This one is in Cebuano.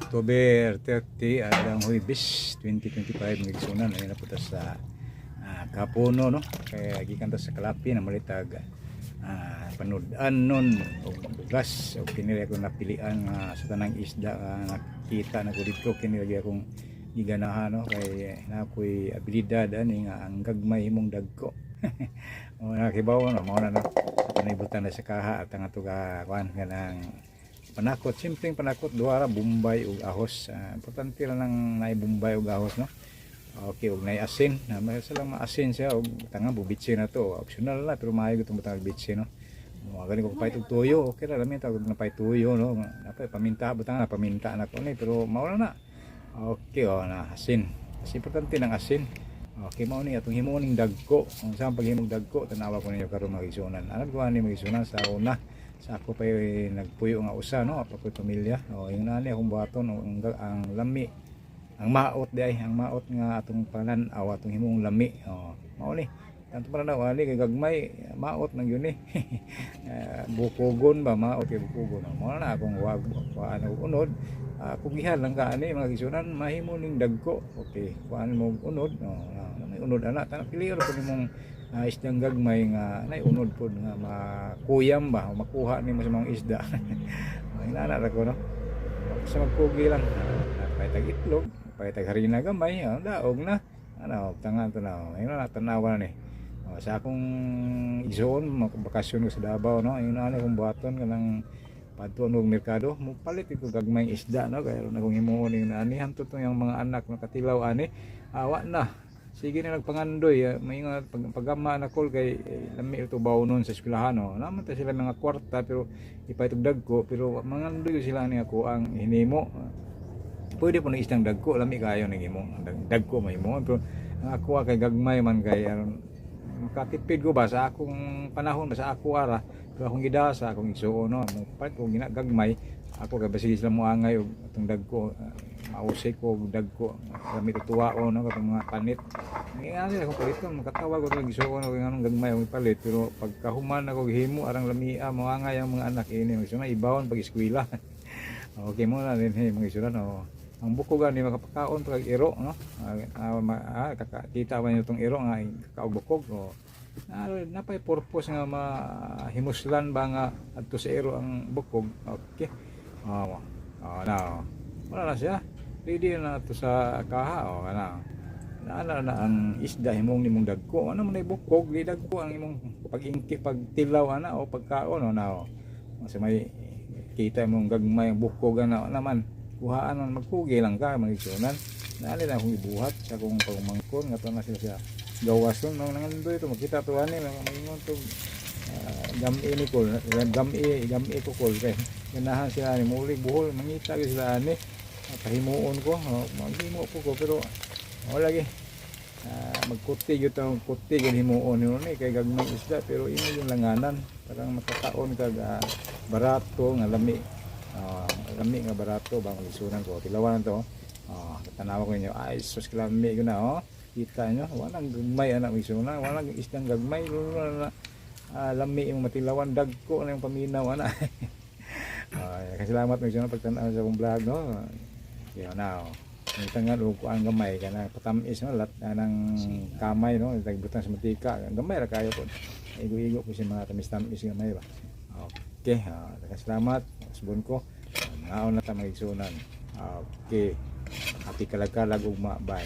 October 30, adlawng Huwebes 2025, mga igsuonan. Ayun na po ta sa Kapuno, no, kaya gikan ta sa Kalapi na malitag panud-an nun og bugas, og kini akong napilian nga sa tanang isda nga nakita na ko didto, kini lagi akong giganahan, no, kay naa ko'y abilidad ani nga ang gagmay himong dagko o nakibaw, no. Mao na, no, ato na sa kaha at ang ato ka kuan kanang panakot, simpleng panakot, duha ra, bombay ug ahos. Importante ra nang naay bombay ug ahos, no. Okay, ug naay asin na may sa lang maasin siya, ug tanga bubitsin na to, optional na, pero maayo gud butang bitsin, no. Mo gani ko pait og tuyo, okay ra lami tawag na pait tuyo, no. Napay paminta, butang na paminta na ko ni, pero mao na na. Okay, oh, na asin. Mas importante ng asin. Okay, mao ni atong himuon ning dagko. Kung saan paghimog dagko, tanawa ko ninyo karon, mga igsuonan. Anad ko ani, mga igsuonan, sa una sa ako pa nagpuyo nga usa, no, pa ko'y pamilya. O yung nani akong buhaton, o, ang lami, ang maot di ay ang maot nga atong panan-aw, atong himong lami. O mao ni tanto pananaw ani kay gagmay maot nang yun eh. Bukogon ba, maot kay bukogon. O, mao na akong wag kuan og unod. Kugihan lang ka ani, mga igsuonan, mahimo ning dagko. Okay, kuan mo unod, no, na may unod ana, tanang pili ra pud nimong isdang gagmay nga nay unod pod nga makuyam ba o makuha nimo sa mga isda. Ay, ra ko, no, sa magkugi lang, pahitag itlog, pahitag harina gamay, daog na ano tangan to na. Ayun na, tanawa na ni. Oh, sa akong igsoon bakasyon ko sa Davao, no, ayun na akong buhaton kanang padtuon og merkado, mo palit ko gagmay isda, no, kay aron akong himuon yung ani. Hantod tong yung mga anak nakatilaw ani, awa na sige na nagpangandoy, may nga pagama na kol kay lami ito nun sa eskwelahan, no. Naman ta sila mga kwarta, pero ipahitog dagko, pero mangandoy sila ni ako ang hinimo. Pwede po ng isdang dagko, lami kayo ng imo dagko mahimo, pero ang ako kay gagmay man kay aron makatipid ko ba sa akong panahon ba sa ako ara, pero akong gidasa akong igsuon, no, mo palit ko gina gagmay ako kay basig sila moangay og atong dagko, mausik ko og dagko, lami tutuwaon, no, katong mga panit. Nga sila akong paliton, makatawa ko itong igsuon og nganong gagmay akong ipalit, pero pagkahuman ako gihimo arang lamia, moangay ang mga anak ini so na ibawon pag eskwela. Okay mo na din hey, mga igsuon, no. Ang buko gani makapakaon pag iro, no. Kita ba niyo tong iro nga kakaog bukog, oh. Na, napay purpose nga mahimuslan ba nga adto sa iro ang bukog. Okay. Oh, oh, na. Wala na siya. Ready na to sa kaha, oh, na. Na na ang isda himong nimong dagko. Ano man ay bukog, di dagko ang imong pag-ingki, pagtilaw ana o pagkaon, oh, na. Oh. Sa may kita imong gagmay ang bukog ana naman. Kuhaan man, magkugi lang ka, mga igsuonan. Naali na akong ibuhat sa akong pagmangkon nga to na sila sa gawas nun, no, nangandoy ito makita to ani maingon to, gami ni kol, gami gami ko kol kay ganahan sila ani mulig buhol, mangita gyud sila ani. Pahimuon ko, oh, maghimo ko pero wala lagi. Magkuti gyud ta, kuti gyud himuon ni ni kay gagmay isda, pero imo yung langanan parang makakaon kag barato nga lami, lami nga barato ba, mga igsuonan ko. Tilawan to, oh, tanawa ko ninyo, ay sus, lami ko na, oh. Kita nyo, walang gagmay anak, mga igsuonan, walang isdang gagmay lulo na, lami imong matilawan, dagko na yung paminaw ana. Ay, salamat, mga igsuonan, pagtanaw sa akong vlog, no. Yan na, oh. Yung tangan og kuan gamay kana patamis, no, lat ng kamay, no, tagbutang sa mantika, gamay ra kayo po, igo-igo ko si mga tamis-tamis gamay ba. Okay, salamat subon ko. Ngaon na ta, mga igsuonan. Okay, happy kalag-kalag ugma, bye.